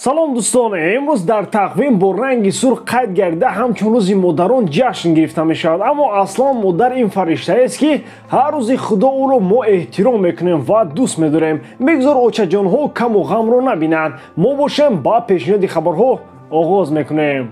Салом дӯстон, имрӯз дар тақвим бо ранги сурх қайд гардида ҳамчун рӯзи модарон ҷашн гирифта мешавад. Аммо аслан модар ин фариштаест, ки ҳар рӯзи Худо ӯро мо эҳтиром мекунем ва дӯст медорем. Бигзор очаҷонҳо каму ғамро набинанд. Мо бошем ба пешниҳоди хабарҳо оғоз мекунем.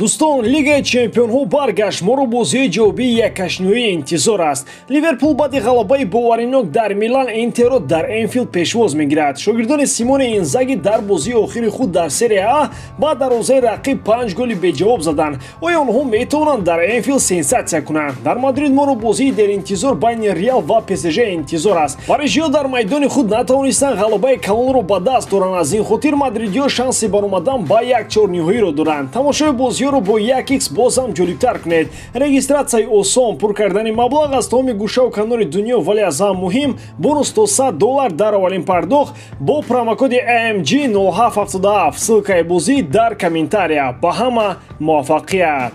Дӯстон, Лигаи чемпионҳо баргашт. Моро бозии ҷавобии яккашниҳоӣ интизор аст. Ливерпул баъди ғалабаи боваринок дар Милан Интерро дар Энфилд пешвоз мегирад. Шогирдони Симоне Инзаги дар бозии охири худ дар Серия А ба дарвозаи рақиб 5 голи беҷавоб заданд. Оё онҳо метавонанд дар Энфилд сенсатсия кунанд? Дар Мадрид моро бозии деринтизор байни Реал ва ПСЖ интизор аст. Парижиҳо дар майдони худ натавонистанд ғалабаи калонро ба даст оранд. Аз ин хотир мадридиҳо шанси баромадан ба як чорниҳоиро доранд. Тамошои бозиҳоро бо 1x боз ҳам ҷолибтар кунед. Регистратсияи осон, пур кардани маблағ аз тамоми гӯшаву канори дунё, вале аз ҳам муҳим бонус то $100 дар аввалин пардохт бо промокоди AMG 0777. Ссылкаи бозӣ дар комментария. Ба ҳама муваффақият!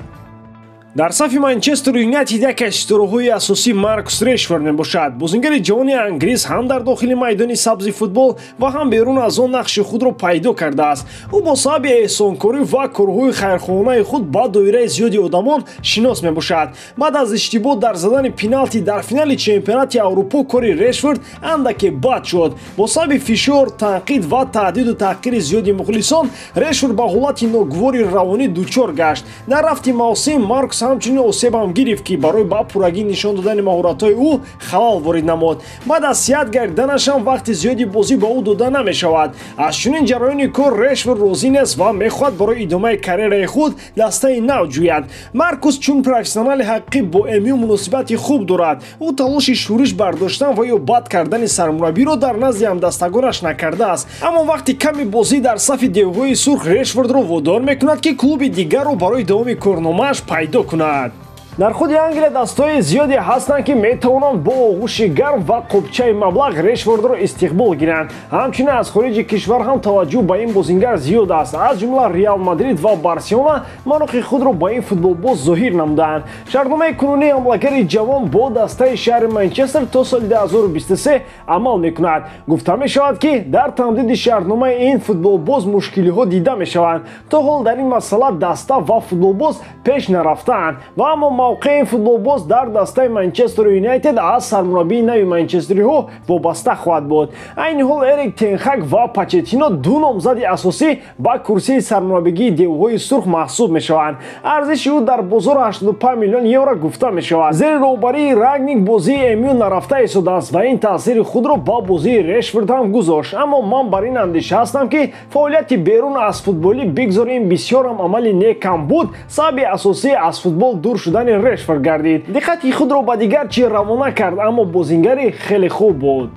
Дар сафи Манчестер Юнайтед яке аз ситораҳои асосӣ Маркус Решфорд мебошад. Бозингари ҷавони англис ҳам дар дохили майдони сабзи футбол ва ҳам берун аз он нақши худро пайдо кардааст. Ӯ бо сабаби эҳсонкорӣ ва корҳои хайрхоҳонаи худ ба доираи зиёди одамон шинос мебошад. Баъд аз иштибоҳ дар задани пеналти дар финали чемпионати Аврупо кори Решфорд андаке бад шуд. Бо сабаби фишор, танқид ва таҳдиду таҳқири зиёди мухлисон Решфорд ба ҳолати ногувори равонӣ дучор гашт. Дар рафти мавсим Маркус ҳамчунин осебам гирифт, ки барои ба пуррагӣ нишон додани маҳоратҳои ӯ халал ворид намуд. Баъд аз сиҳат гардиданашам вақти зиёди бозӣ ба ӯ дода намешавад. Аз чунин ҷараёни кор Решфорд розӣ нест ва мехоҳад барои идомаи карьераи худ дастаи нав ҷӯяд. Маркус чун профессионали ҳақиқӣ бо МЮ муносибати хуб дорад. Ӯ талоши шӯриш бардоштан ва ё бад кардани сармураббиро дар назди ҳамдастагонаш накардааст. Аммо вақти ками бозӣ дар сафи девҳои сурх Решфордро водор мекунад, ки клуби дигарро барои давоми корномааш пайдо кунад. Дар худи Англия дастҳои зиёде ҳастанд, ки метавонанд бо оғӯши гарм ва қубчаи маблағ Решфордро истиқбол гиранд. Ҳамчунин аз хориҷи кишвар ҳам таваҷҷӯҳ ба ин бозингар зиёд аст. Аз ҷумла Реал Мадрид ва Барселона мароқи худро ба ин футболбоз зоҳир намуданд. Шартномаи кунунии ҳамлагари ҷавон бо дастаи шаҳри Манчестер то соли 2023 амал мекунад. Гуфта мешавад, ки дар тамдиди шартномаи ин футболбоз мушкилиҳо дида мешаванд. То ҳол дар ин масъала даста ва футболбоз пеш нарафтаанд ва аммо мавқеи ин футболбоз дар дастаи Манчестер Юнайтед аз сармураббии нави манчестериҳо вобаста хоҳад буд. Айни ҳол Эрик Тенхак ва Почеттино ду номзади асосӣ ба курсии сармураббигии девҳои сурх маҳсуб мешаванд. Арзиши ӯ дар бозор 85 миллион евро гуфта мешавад. Зери роҳбарии Рангник бозии МЮ нарафта истодааст ва ин таъсири худро ба бозии Решфорд ҳам гузошт. Аммо ман бар ин андеша ҳастам, ки фаъолияти берун аз футболӣ, бигзор ин бисёр ҳам амали некам буд, сабаби асосии аз футбол дур шудани Решфорд гардид. Диққати худро ба дигар чӣ равона кард, аммо бозингари хеле хуб буд.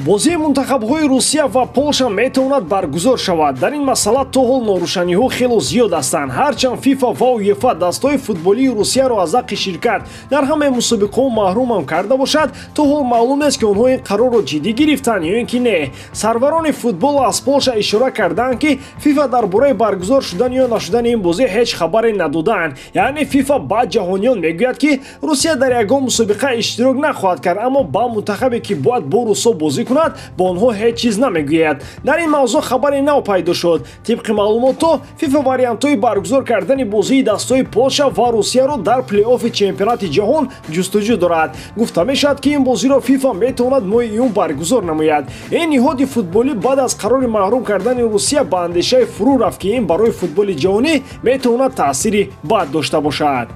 Бозии мунтахабҳои Русия ва Полша метавонад баргузор шавад. Дар ин масъала то ҳол норӯшаниҳо хело зиёд ҳастанд. Ҳарчанд ФИФА ва УЕФА дастҳои футболии Русияро аз ҳаққи ширкат дар ҳамаи мусобиқаҳо маҳрумам карда бошад, то ҳол маълум нест, ки онҳо ин қарорро ҷиддӣ гирифтанд ё ин ки не. Сарварони футбол аз Полша ишора карданд, ки ФИФА дар бораи баргузор шудан ё нашудани ин бозӣ ҳеҷ хабаре надодаанд. Яъне ФИФА ба ҷаҳониён мегӯяд, ки Русия дар ягон мусобиқа иштирок нахоҳад кард, аммо ба мунтахабе, ки бояд бо русҳо бозӣ кунад, бо онҳо ҳеҷ чиз намегӯяд. Дар ин мавзӯъ хабари нав пайдо шуд. Тибқи маълумотҳо, ФИФА вариантҳои баргузор кардани бозии дастҳои Полша ва Русияро дар плей-оффи чемпионати ҷаҳон ҷустуҷӯ дорад. Гуфта мешавад, ки ин бозиро ФИФА метавонад моҳи июн баргузор намояд. Ин ниҳоди футболӣ баъд аз қарори маҳрум кардани Русия ба андешаи фурӯ рафт, ки ин барои футболи ҷаҳонӣ метавонад таъсири бад дошта бошад.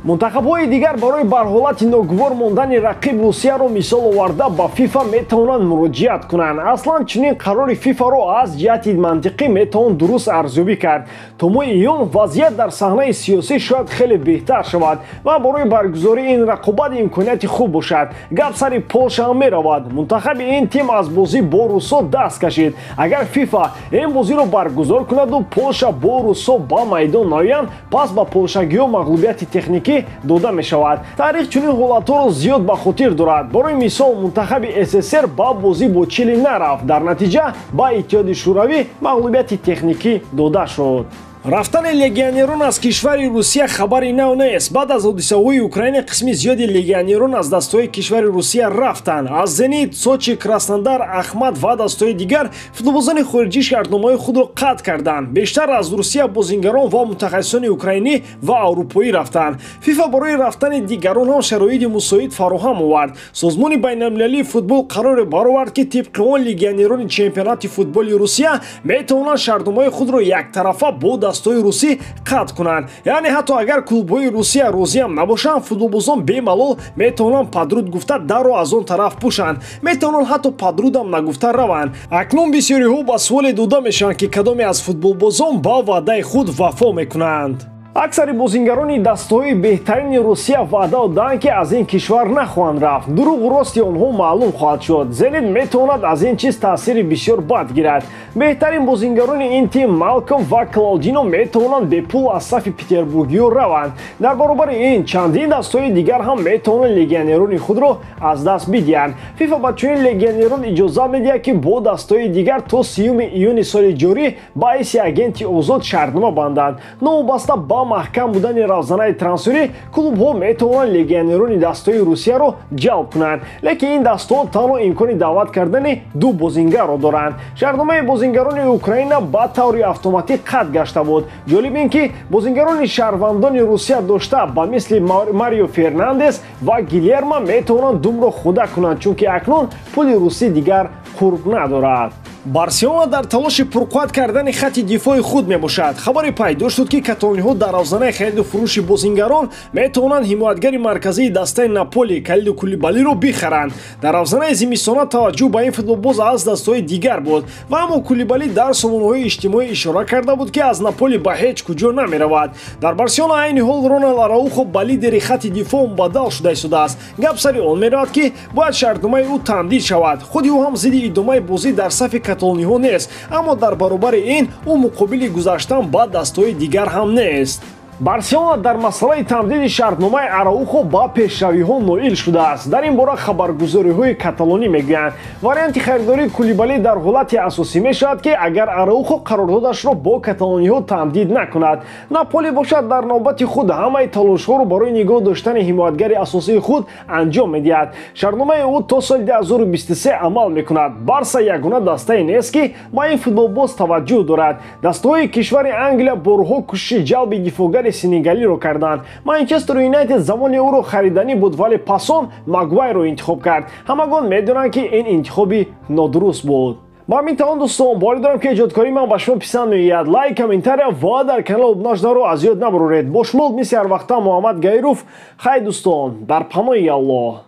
Мунтахабҳои дигар барои бар ҳолати ногувор мондани рақиб Русияро мисол оварда ба ФИФА метавонанд муроҷиат кунанд. Аслан чунин қарори ФИФАро аз ҷиҳати мантиқӣ метавон дуруст арзёбӣ кард. То моҳи июн вазъият дар саҳнаи сиёсӣ шояд хеле беҳтар шавад ва барои баргузории ин рақобат имконияти хуб бошад. Гап сари Полша ҳам меравад. Мунтахаби ин тим аз бозӣ бо русҳо даст кашид. Агар ФИФА ин бозиро баргузор кунаду Полша бо русҳо ба майдон наоянд, пас ба полшагиҳо мағлубияти техникӣ дода мешавад. Таърих чунин ҳолатҳоро зиёд ба хотир дорад. Барои мисол, мунтахаби СССР ба бозӣ бо Чили нарафт. Дар натиҷа ба Иттиҳоди Шӯравӣ мағлубияти техникӣ дода шуд. Рафтани легионерон аз кишвари Русия хабари нав нест. Баъд аз ҳодисаҳои Украина қисми зиёди легионерон аз дастҳои кишвари Русия рафтанд. Аз Зенит, Сочи, Краснодар, Ахмат ва дастҳои дигар футболбозони хориҷӣ шартномаҳои худро қатъ карданд. Бештар аз Русия бозингарон ва мутахассисони украинӣ ва аврупоӣ рафтанд. ФИФА барои рафтани дигарон ҳам шароити мусоид фароҳам овард. Созмони байналмилалии футбол қароре баровард, ки тибқи он легионерони чемпионати футболи Русия метавонанд шартномаи худро яктарафа бо дастҳои русӣ қатъ кунанд. Яъне ҳатто агар клубҳои Русия розиам набошанд, футболбозон бемалол метавонанд падруд гуфта дарро аз он тараф пӯшанд. Метавонанд ҳатто падрудам нагуфта раванд. Акнун бисёриҳо ба суоле дода мешаванд, ки кадоме аз футболбозон ба ваъдаи худ вафо мекунанд. Аксари бозингарони дастҳои беҳтарини Русия ваъда доданд, ки аз ин кишвар нахоҳанд рафт. Дурӯғу рости онҳо маълум хоҳад шуд. Зенит метавонад аз ин чиз таъсири бисёр бад гирад. Беҳтарин бозингарони ин тим Малком ва Клаудино метавонанд бепул аз сафи петербургиё раванд. Дар баробари ин чандин дастҳои дигар ҳам метавонанд легионерони худро аз даст бидиҳанд. ФИФА ба чунин легионерон иҷоза медиҳад, ки бо дастҳои дигар то 30 июни соли ҷорӣ ба ҳайси агенти озод шартнома банданд. Новобаста ба маҳкам будани равзанаи трансферӣ, клубҳо метавонанд легионерони дастҳои Русияро ҷалб кунанд, лекин ин дастҳо танҳо имкони даъват кардани ду бозингарро доранд. Шартномаи бозингарони Украина ба таври автоматӣ қатъ гашта буд. Ҷолиб ин ки бозингарони шаҳрвандони Русия дошта ба мисли Марио Фернандес ва Гилерма метавонанд думро худа кунанд, чунки акнун пули русӣ дигар қурб надорад. Барселона дар талоши пурқувват кардани хати дифои худ мебошад. Хабаре пайдо шуд, ки каталониҳо дар равзанаи хариду фурӯши бозингарон метавонанд ҳимоятгари марказии дастаи Наполи Калиду Кулибалиро бихаранд. Дар равзанаи зимистона таваҷҷӯҳ ба ин футболбоз аз дастҳои дигар буд ва аммо Кулибали дар сомонаҳои иҷтимоӣ ишора карда буд, ки аз Наполи ба ҳеҷ куҷо намеравад. Дар Барселона айни ҳол Роналд Араухо ба лидери хати дифоъ мубаддал шуда истодааст. Гап сари он меравад, ки бояд шартномаи ӯ тамдид шавад. Худи ӯ ҳам зидди идомаи бозӣ дар сафи каталониҳо нест, аммо дар баробари ин ӯ муқобили гузаштан ба дастҳои дигар ҳам нест. Барселона дар масъалаи тамдиди шартномаи Араухо ба пешравиҳо ноил шудааст. Дар ин бора хабаргузориҳои каталонӣ мегӯянд. Варианти харидории Кулибали дар ҳолати асосӣ мешавад, ки агар Араухо қарордодашро бо каталониҳо тамдид накунад. Наполи бошад дар навбати худ ҳамаи талошҳоро барои нигоҳ доштани ҳимоятгари асосии худ анҷом медиҳад. Шартномаи ӯ то соли 2023 амал мекунад. Барса ягона дастае нест, ки ба ин футболбоз таваҷҷӯҳ дорад. Дастаҳои кишвари Англия борҳо кӯшиши ҷалби дифоъгари сенегалиро карданд. Манчестер Юнайтед замони ӯро хариданӣ буд, вале пасон Магуайрро интихоб кард. Ҳамагон медонанд, ки ин интихоби нодуруст буд. Ба ҳамин тавон дӯстон, боварӣ дорам, ки эҷодкории ман ба шумо писанд меояд. Лайк, комментария ва дар канал обуна шуданро аз ёд набароред. Бо шумо мисли ҳар вақта Муҳаммад Гаиров. Хай дӯстон, дар паноҳи Аллоҳ.